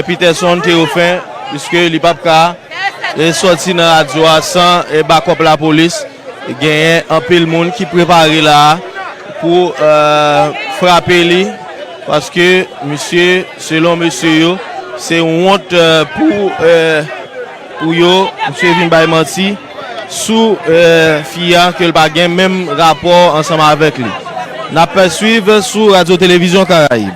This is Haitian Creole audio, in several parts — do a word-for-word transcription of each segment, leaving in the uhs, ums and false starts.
Peterson Théophin, piske li p ap ka, e, sòti nan radyo a san, e, bakòp lapolis. Genyen anpil moun ki prepare la a pou, e, frape li, paske misye, selon mesye yo, se wont, e, pou, e, pou yo, misye vin bay manti sou, e, fi a, ke l pa gen menm rapò ansanm avèk li. N ap swiv sou Radyo Televizyon Karayib.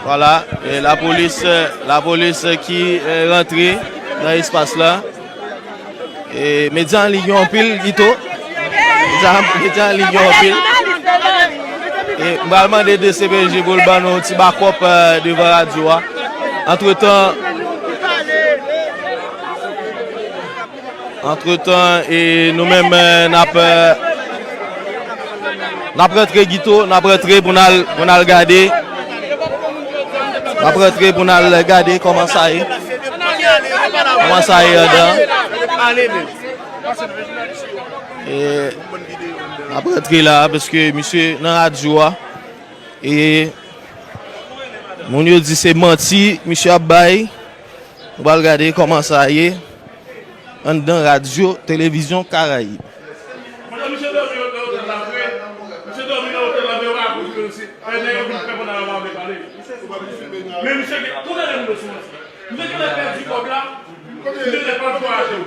Vwala, e, lapolis, e, lapolis ki, e, rantre nan espas la. E, medya an liy yo anpil, Guito. Medya, medya an liy yo anpil. E, m pral mande D C P J pou l ban nou yon ti bakòp, e, devan radyo a. Antretan, Antretan, e, nou menm, e, n ap, e, n ap rantre, Guito, n ap rantre pou n al, pou n al gade. N ap rantre pou n al gade kòman sa ye. Kòman sa ye anndan. E, n ap rantre la, paske misye nan radyo a. E moun yo di se manti misye ap bay. Nou pral gade kòman sa ye anndan Radyo Televizyon Karayib. Pandan misye dòmi nan otèl la vre, misye dòmi nan otèl la vre, yo pa akoz ke se, e, nèg yo vin fè pandan yo pa vle pale. Men misye gen, tout lè moun yo sou manti. Misye genlè pèdi kòb la, misye genlè pa vwayaje.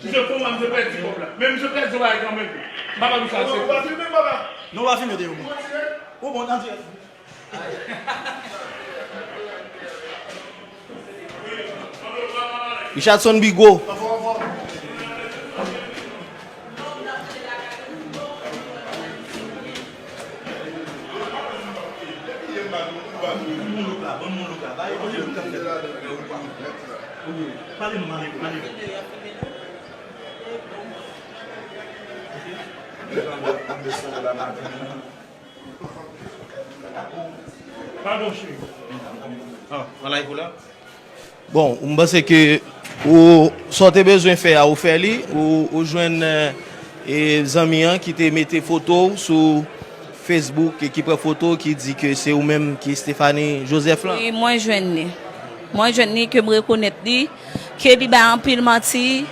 Misye fon, misye pèdi kòb la. Men misye pèdi yon bagay kanmenm. M pa konn sa se. Nou pa filme, papa. Nou pa filme, Théo. Ou bon, nan dirèk. Richardson Bigo. Padon, cheri. Ah, an live ou la? Bon, m panse ke ou, sa w te bezwen fè a, ou fè li, ou, ou jwenn, e, e, zanmi an ki te mete foto w sou Facebook e ki pran foto, ki di ke se ou menm ki Stephanie Joseph lan. Wi, mwen jwenn li. Mwen jwenn li, ke m rekonèt li, ke li bay anpil manti,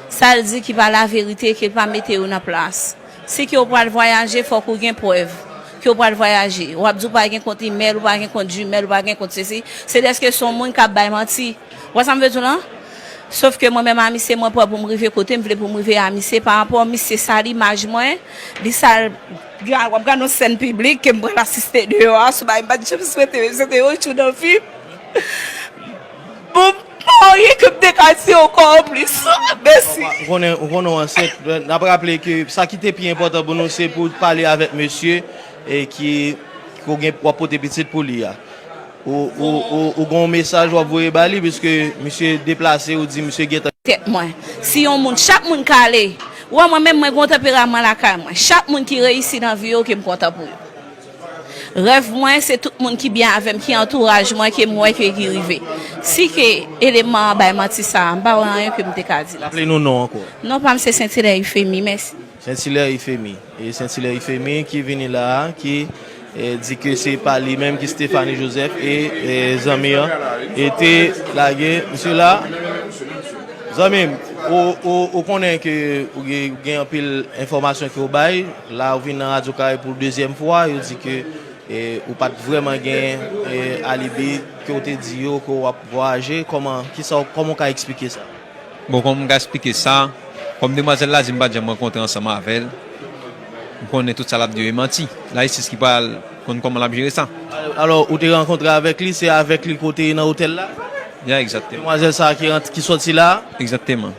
sa l di ki pa laverite, ke l pa mete yo nan plas. Si ke w pral vwayaje, fòk ou gen prèv ke w pral vwayaje. W ap di w pa gen kont imèl, ou pa gen kont Gmail, ou pa gen kont sesi. Se dèske se yon moun k ap bay manti. Ou wè sa m vle di w lan? Sof ke mwen menm a misye, mwen prè pou m rive kote m vle pou m rive a misye. Pa rapò misye sal imaj mwen, li sal, w ap gade yon sèn piblik ke m pral asiste deyò a, sou bagay m pa t janm swete, men se te yon jou nan vi m. Bon, pa anyen ke m te ka di ankò anplis. Mèsi. Ou konnen, ou konnen w ansent. N ap raple ke sa ki te pi enpòtan pou nou, se pou w pale avèk mesye, e ki, ke w gen, w ap pote pitit pou li a. Ou, ou, ou, ou gen yon mesaj w ap voye ba li, piske misye deplase, ou di misye gentan. Tèt mwen. Si yon moun, chak moun k ale, ou wè mwen menm, mwen gen yon tanperaman lakay mwen. Chak moun ki reyisi nan vi yo, ke m kontan pou yo. Rèv mwen, se tout moun ki byen avè m, ki antouraj mwen, ke m wè ke ki rive. Si ke eleman an bay manti sa a, m pa wè anyen ke m te ka di. Raple nou non ankò. Non pa m se Saint Hilaire Euphémie, mèsi. Saint Hilaire Euphémie. E Saint Hilaire Euphémie ki vini la a, ki, e, di ke se pa li menm ki Stephanie Joseph e, e zanmi an, e te lage misye la. Zanmi m, ou, ou, ou konnen ke ou gen, ou gen anpil enfòmasyon ke w bay. La, ou vin nan Radyo Karayib pou dezyèm fwa, yo di ke, e, ou pa t vrèman gen, e, alibi ke w te di yo ke w ap vwayaje. Kòman, kisa w, kòman w ka eksplike sa? Bon, kòman m ka eksplike sa? Kòm demwazèl la di m pa t janm rankontre ansanm avè l, m konnen tout sa l ap di yo e manti. Lajistis ki pral konn kòman l ap jere sa. Alò, ou te rankontre avèk li, se avèk li ke w te ye nan otèl la? Ya, egzakteman. Demwazèl sa a ki rant-, ki sòti la? Egzakteman.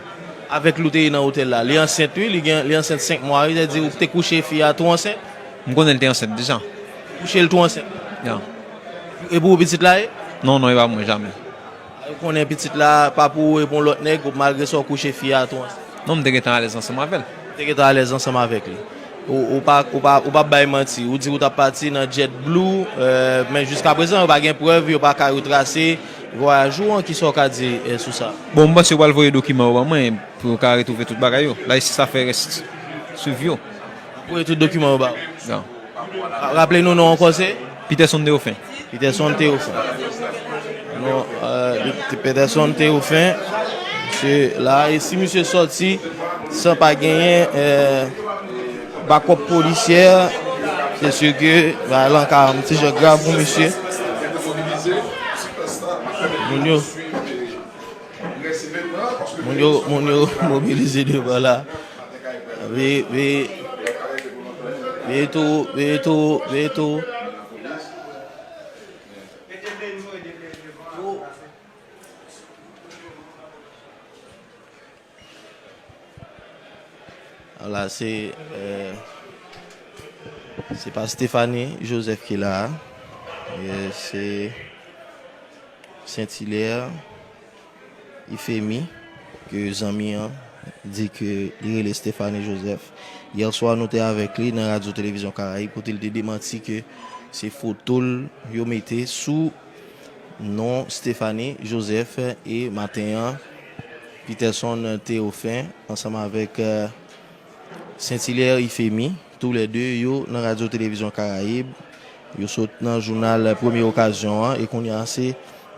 Avèk li w te ye nan otèl la. Li ansent, wi, li gen, li ansent senk mwa, wi, sa di ou te kouche fi a tou ansent? M konnen l te ansent deja. Kouche l tou ansent? Ya. E pou ou pitit la ye? Non, non, e pa mwen, jamè. Ou konnen pitit la pa pou ou, e pou yon lòt nèg, malgre sa w kouche fi a tou ansent. Non, m te gentan alèz ansanm avè l. Ou te gentan alèz ansanm avèk li. Ou, ou pa, ou pa, ou pa bay manti. Ou di ou t ap pati nan JetBlue, eh, men jiska prezan, yo pa gen prèv, yo pa ka retrase vwayaj ou an. Kisa w ka di, eh, sou sa? Bon, m panse yo pral voye dokiman yo ban mwen pou yo ka retwouve tout bagay yo. La, isi sa fè rès swiv yo. Voye tout dokiman yo ba ou. Non. Ra- Raple nou non ankò se? Peterson Théophin. Peterson Théophin. Non, eh, Peterson Théophin. Misye la, e si misye sòti san pa genyen, eh, bakòp polisyè, se si ke bagay lan ka yon ti jan grav pou misye. Moun yo, moun yo, moun yo mobilize devan la. Veye, veye, veye tou, veye tou, veye tou. Ala, se, eh, se pa Stephanie Joseph ki la a. Eh, se Saint Hilaire Ifemi, ke zanmi an di ke li rele Stephanie Joseph. Yè swa, nou te avèk li nan Radyo Televizyon Karayib, kote li te demanti ke se foto l yo mete sou non Stephanie Joseph. E maten an, Peterson Théophin, ansanm avèk, eh, Saint Hilaire Ifemi, toulède yo nan Radyo Televizyon Karayib. Yo sot nan jounal Premye Okazyon an, e kounye a se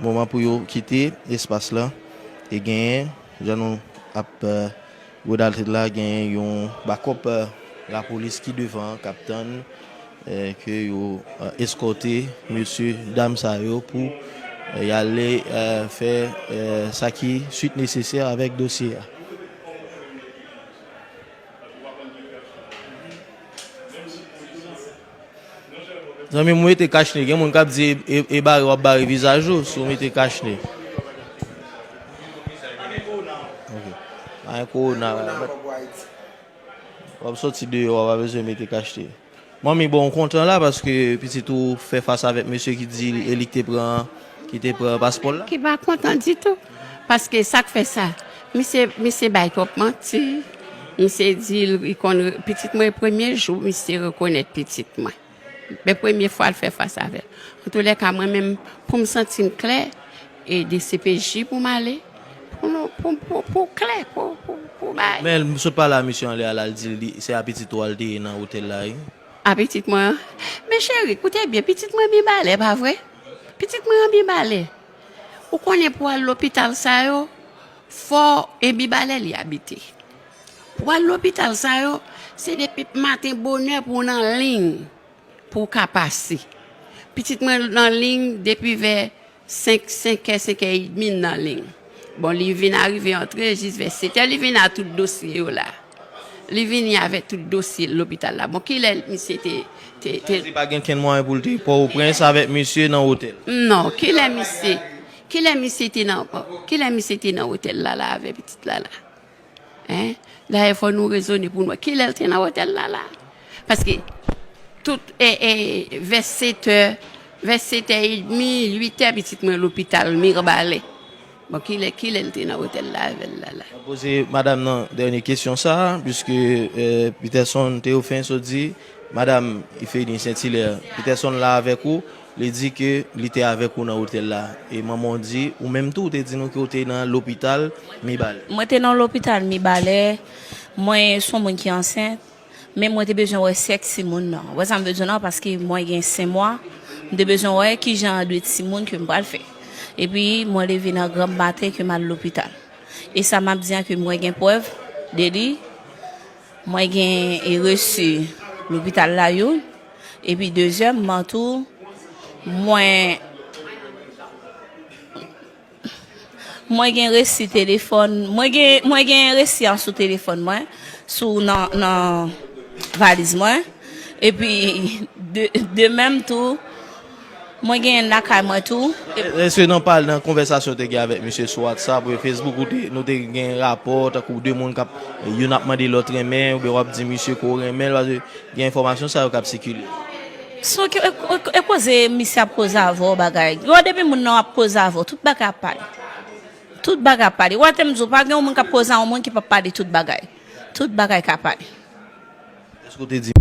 moman pou yo kite espas lan. E genyen, jan nou ap, eh, gwo dat la, genyen yon bakòp, eh, lapolis ki devan an, k ap tann, eh, ke yo, eh, eskòte mesye dam sa yo pou, eh, y ale, eh, fè, eh, sa ki swit nesesè avèk dosye a. Zanmi m, ou mete kachne. Gen moun k ap di e, e, e bare w ap bare vizaj ou si w mete kachne. Ok. Pa gen kowona. W ap soti deyò, w pa bezwen mete kachne. Manmi, bon, ou kontan la paske pitit ou fè fas avèk mesye ki di e li k te pran, ki te pran paspò l la? Ki pa kontan ditou. Paske sa k fè sa, misye, misye bay twòp manti. Misye di li konn pitit mwen premye jou, misye rekonèt pitit mwen. Men premye fwa l fè fas avè l. Antoulèka, mwen menm, pou m santi m klè, e D C P J pou m ale, pou nou, pou, pou, pou klè, pou, pou, pou bay. Men m sot pale a misye anlè a la, l di li, se a pitit ou a l te ye nan otèl la, wi. A pitit mwen an? Men cheri, koute byen, pitit mwen Mibalè, pa vre? Pitit mwen an Mibalè. Ou konnen pou al lopital sa yo, fò e Mibalè li abite. Pou al lopital sa yo, se depi maten bonè pou w nan liy pou w ka pase. Pitit mwen nan liy depi vè senk, senk è, senk è edmi nan liy. Bon, li vin arive antre jis vè sèt è, li vin a tout dosye yo la. Li vini avèk tout dosye lopital la. Bon, kilè misye te, te, te... Li pa gen kenn mwayen pou l te Pòtoprens avèk misye nan otèl? Non, kilè misye, kilè misye te nan, kilè misye te nan otèl la, la, avèk pitit la, la? Hein? Dayè, fò nou rezone pou n wè kilè l te nan otèl la, la. Paske tout, e, e, vè sèt è, vè sèt è edmi, uit è, pitit mwen lopital Mibalè. Bon, kilè, kilè l te nan otèl la avè l la, la? Mwen poze madanm nan dènye kesyon sa a, piske, eh, Peterson Théophin sot di, madanm Ifeni Saint Hilaire, Peterson la avèk ou, li di ke li te avèk ou nan otèl la. E manman w di, ou menm tou, ou te di nou ke w te nan lopital Mibalè. Mwen te nan lopital Mibalè, mwen se yon moun ki ansent, men mwen te bezwen wè sèks timoun nan. Ou wè sa m vle di w nan, paske mwen gen senk mwa, m te bezwen wè kijan de timoun ke m pral fè. Epi, mwen leve nan granm maten ke m al lopital. E sa m ap di an ke mwen gen prèv de li, mwen gen e resi lopital la youn, epi dezyèmman tou, mwen, mwen gen resi telefòn, mwen gen, mwen gen resi an sou telefòn mwen, sou nan, nan valiz mwen, epi de, de menm tou, mwen genyen lakay mwen tou. Èske nan pale nan konvèsasyon w te gen avèk misye sou WhatsApp oubyen Facebook, ou te, nou te gen rapò tankou de moun k ap, youn ap mande lòt renmen, oubyen w ap di misye ke w renmen l, paske gen enfòmasyon sa yo k ap sikile? Son ke, e, e, e koze misye ap koze avè w bagay. Yo, depi moun nan ap koze avè w, tout bagay ap pale. Tout bagay ap pale. Ou wè, te m di w, pa gen yon moun k ap koze a yon moun ki p ap pale tout bagay. Tout bagay ka pale. Èske w te di